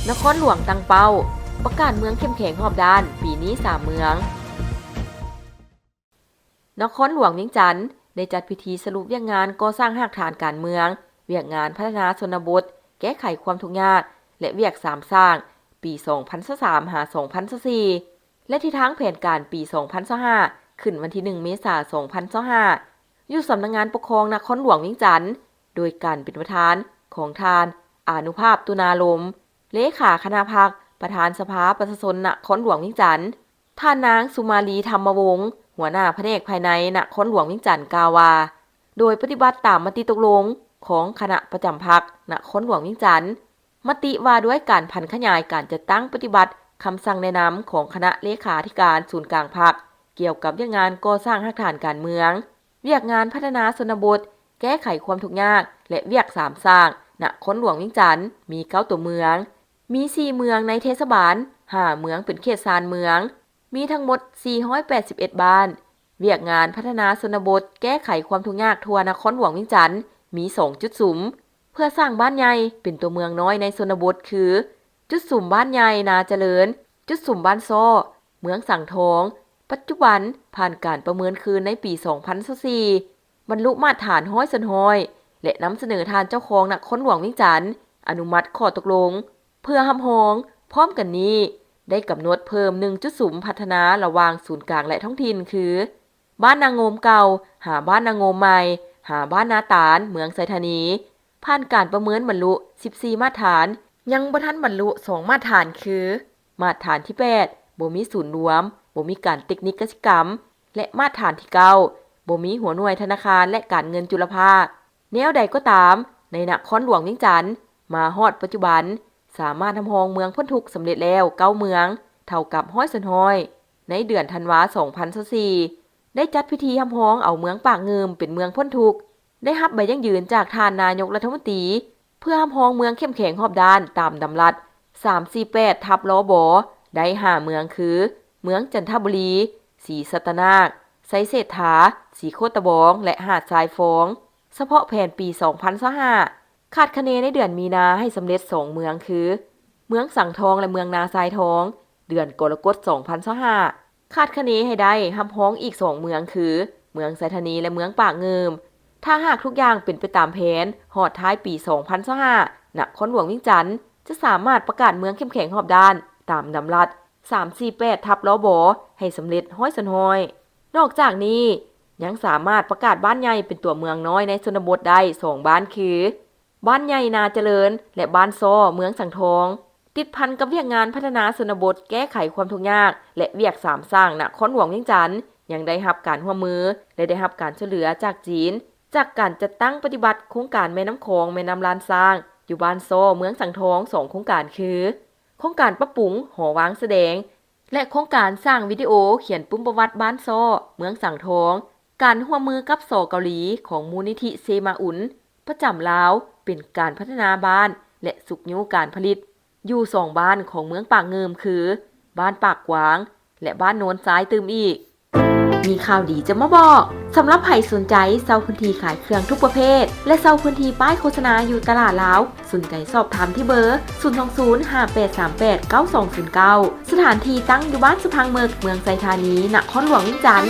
ນະຄອນຫຼວງຕັ້ງເປົ້າ ປະກາດເມືອງເຂັ້ມແຂງຮອບດ້ານ ປີນີ້ສາມເມືອງ. ນະຄອນຫຼວງວຽງຈັນ ໄດ້ຈັດພິທີສະຫຼຸບວຽກງານກໍ່ສ້າງຮາກຖານການເມືອງ, ວຽກງານພັດທະນາຊົນນະບົດ, ແກ້ໄຂຄວາມທຸກຍາກ ແລະ ວຽກສາມສ້າງ ປີສອງພັນຊາວສາມ ຫາ ສອງພັນຊາວສີ່ ແລະ ທິດທາງແຜນການປີສອງພັນຊາວຫ້າ ຂຶ້ນວັນທີໜຶ່ງ ເມສາ ສອງພັນຊາວຫ້າ ຢູ່ສຳນັກງານປົກຄອງນະຄອນຫຼວງວຽງຈັນ ໂດຍການເປັນປະທານຂອງທ່ານ ອານຸພາບ ຕຸນາລົມ ເລຂາຄະນະພັກ ປະທານສະພາປະຊາຊົນນະຄອນຫຼວງວຽງຈັນ, ທ່ານນາງ ສຸມາລີ ທຳມະວົງ ຫົວໜ້າພະແນກພາຍໃນນະຄອນຫຼວງວຽງຈັນ ກ່າວວ່າ ໂດຍປະຕິບັດຕາມມະຕິຕົກລົງຂອງຄະນະປະຈຳພັກນະຄອນຫຼວງວຽງຈັນ, ມະຕິວ່າດ້ວຍການຜັນຂະຫຍາຍການຈັດຕັ້ງປະຕິບັດຄຳສັ່ງແນະນຳຂອງຄະນະເລຂາທິການສູນກາງພັກ ກ່ຽວກັບວຽກງານກໍ່ສ້າງຮາກຖານການເມືອງ, ວຽກງານພັດທະນາຊົນນະບົດ, ແກ້ໄຂຄວາມທຸກຍາກ ແລະ ວຽກສາມສ້າງ ນະຄອນຫຼວງວຽງຈັນ ມີເກົ້າຕົວເມືອງ, ມີສີ່ເມືອງໃນເທດສະບານ, ຫ້າເມືອງເປັນເຂດຊານເມືອງ, ມີທັງໝົດສີ່ຮ້ອຍແປດສິບເອັດບ້ານ. ວຽກງານພັດທະນາຊົນນະບົດ ແກ້ໄຂຄວາມທຸກຍາກທົ່ວນະຄອນຫຼວງວຽງຈັນ ມີສອງຈຸດສຸມ ເພື່ອສ້າງບ້ານໃຫຍ່ເປັນຕົວເມືອງນ້ອຍໃນຊົນນະບົດ ຄື ຈຸດສຸມບ້ານໃຫຍ່ນາຈະເລີນ, ຈຸດສຸມບ້ານຊ້ອ ເມືອງສັງທອງ, ປັດຈຸບັນຜ່ານການປະເມີນຄືນໃນປີສອງພັນຊາວສີ່ ບັນລຸມາດຖານຮ້ອຍສ່ວນຮ້ອຍ ແລະ ນຳສະເໜີທ່ານເຈົ້າຄອງນະຄອນຫຼວງວຽງຈັນ ອະນຸມັດຂໍ້ຕົກລົງ ເພື່ອຮັບຮອງ. ພ້ອມກັນນີ້ ໄດ້ກຳນົດເພີ່ມໜຶ່ງຈຸດສຸມພັດທະນາລະຫວ່າງສູນກາງ ແລະ ທ້ອງຖິ່ນ ຄື ບ້ານນາໂງມເກົ່າ ຫາບ້ານນາໂງມໃໝ່ ຫາບ້ານນາຕານ ເມືອງໄຊທານີ ຜ່ານການປະເມີນບັນລຸສິບສີ່ມາດຖານ, ຍັງບໍ່ທັນບັນລຸສອງມາດຖານ ຄື ມາດຖານທີແປດ ບໍ່ມີສູນລວມ, ບໍ່ມີການເຕັກນິກກະສິກຳ ແລະ ມາດຖານທີເກົ້າ ບໍ່ມີຫົວໜ່ວຍທະນາຄານ ແລະ ການເງິນຈຸລະພາກ. ແນວໃດກໍຕາມ, ໃນນະຄອນຫຼວງວຽງຈັນ ມາຮອດປັດຈຸບັນ ສາມາດຮັບຮອງເມືອງພົ້ນທຸກສຳເລັດແລ້ວເກົ້າເມືອງ, ເທົ່າກັບຮ້ອຍສ່ວນຮ້ອຍ. ໃນເດືອນທັນວາ ສອງພັນຊາວສີ່ ໄດ້ຈັດພິທີຮັບຮອງເອົາເມືອງປາກງື່ມເປັນເມືອງພົ້ນທຸກ, ໄດ້ຮັບໃບຢັ້ງຢືນຈາກທ່ານນາຍົກລັດຖະມົນຕີ ເພື່ອຮັບຮອງເມືອງເຂັ້ມແຂງຮອບດ້ານຕາມດຳລັດ ສາມສີ່ແປດ ທັບ ລບ ໄດ້ຫ້າເມືອງ ຄື ເມືອງຈັນທະບູລີ, ສີສັດຕະນາກ, ໄຊເສດຖາ, ສີໂຄດຕະບອງ ແລະ ຫາດຊາຍຟອງ. ສະເພາະແຜນປີສອງພັນຊາວຫ້າ ຄາດຄະເນໃນເດືອນມີນາໃຫ້ສຳເລັດສອງເມືອງ ຄື ເມືອງສັງທອງ ແລະ ເມືອງນາຊາຍທອງ ເດືອນກໍລະກົດ ສອງພັນຊາວຫ້າ ຄາດຄະເນໃຫ້ໄດ້ຮັບຮອງອີກສອງເມືອງ ຄື ເມືອງໄຊທານີ ແລະ ເມືອງປາກງື່ມ. ຖ້າຫາກທຸກຢ່າງເປັນໄປຕາມແຜນ, ຮອດທ້າຍປີສອງພັນຊາວຫ້າ ນະຄອນຫຼວງວຽງຈັນ ຈະສາມາດປະກາດເມືອງເຂັ້ມແຂງຮອບດ້ານຕາມດຳລັດ ສາມສີ່ແປດ ທັບ ລບ ໃຫ້ສຳເລັດຮ້ອຍສ່ວນຮ້ອຍ. ນອກຈາກນີ້ ຍັງສາມາດປະກາດບ້ານໃຫຍ່ເປັນຕົວເມືອງນ້ອຍໃນຊົນນະບົດໄດ້ສອງບ້ານ ຄື ບ້ານໃຫຍ່ນາຈະເລີນ ແລະ ບ້ານຊ້ອ ເມືອງສັງທອງ. ຕິດພັນກັບວຽກງານພັດທະນາຊົນນະບົດ ແກ້ໄຂຄວາມທຸກຍາກ ແລະ ວຽກສາມສ້າງນະຄອນຫຼວງວຽງຈັນ ຍັງໄດ້ຮັບການຮ່ວມມື ແລະ ໄດ້ຮັບການຊ່ວຍເຫຼືອຈາກຈີນ ຈາກການຈັດຕັ້ງປະຕິບັດໂຄງການແມ່ນ້ຳຂອງ ແມ່ນ້ຳລ້ານຊ້າງ ຢູ່ບ້ານຊ້ອ ເມືອງສັງທອງ ສອງໂຄງການ ຄື ໂຄງການປັບປຸງຫໍວາງສະແດງ ແລະ ໂຄງການສ້າງວິດີໂອຂຽນປຶ້ມປະຫວັດບ້ານຊ້ອ ເມືອງສັງທອງ, ການຮ່ວມມືກັບ ສ ເກົາຫຼີ ຂອງມູນນິທິເຊມາອຸນ ປະຈຳລາວ ເປັນການພັດທະນາບ້ານ ແລະ ຊຸກຍູ້ການຜະລິດ ຢູ່ສອງບ້ານຂອງເມືອງປາກງື່ມ ຄື ບ້ານປາກກວາງ ແລະ ບ້ານໂນນຊາຍຕື່ມອີກ. ມີຂ່າວດີຈະມາບອກ, ສຳລັບໃຜສົນໃຈເຊົ່າພື້ນທີ່ຂາຍເຄື່ອງທຸກປະເພດ ແລະ ເຊົ່າພື້ນທີ່ປ້າຍໂຄສະນາຢູ່ຕະຫຼາດລາວ, ສົນໃຈສອບຖາມທີ່ເບີ ສູນສອງສູນ ຫ້າແປດສາມແປດ ເກົ້າສອງສູນເກົ້າ. ສະຖານທີ່ຕັ້ງຢູ່ບ້ານສະພັງເໝິກ, ເມືອງໄຊທານີ, ນະຄອນຫຼວງວຽງຈັນ.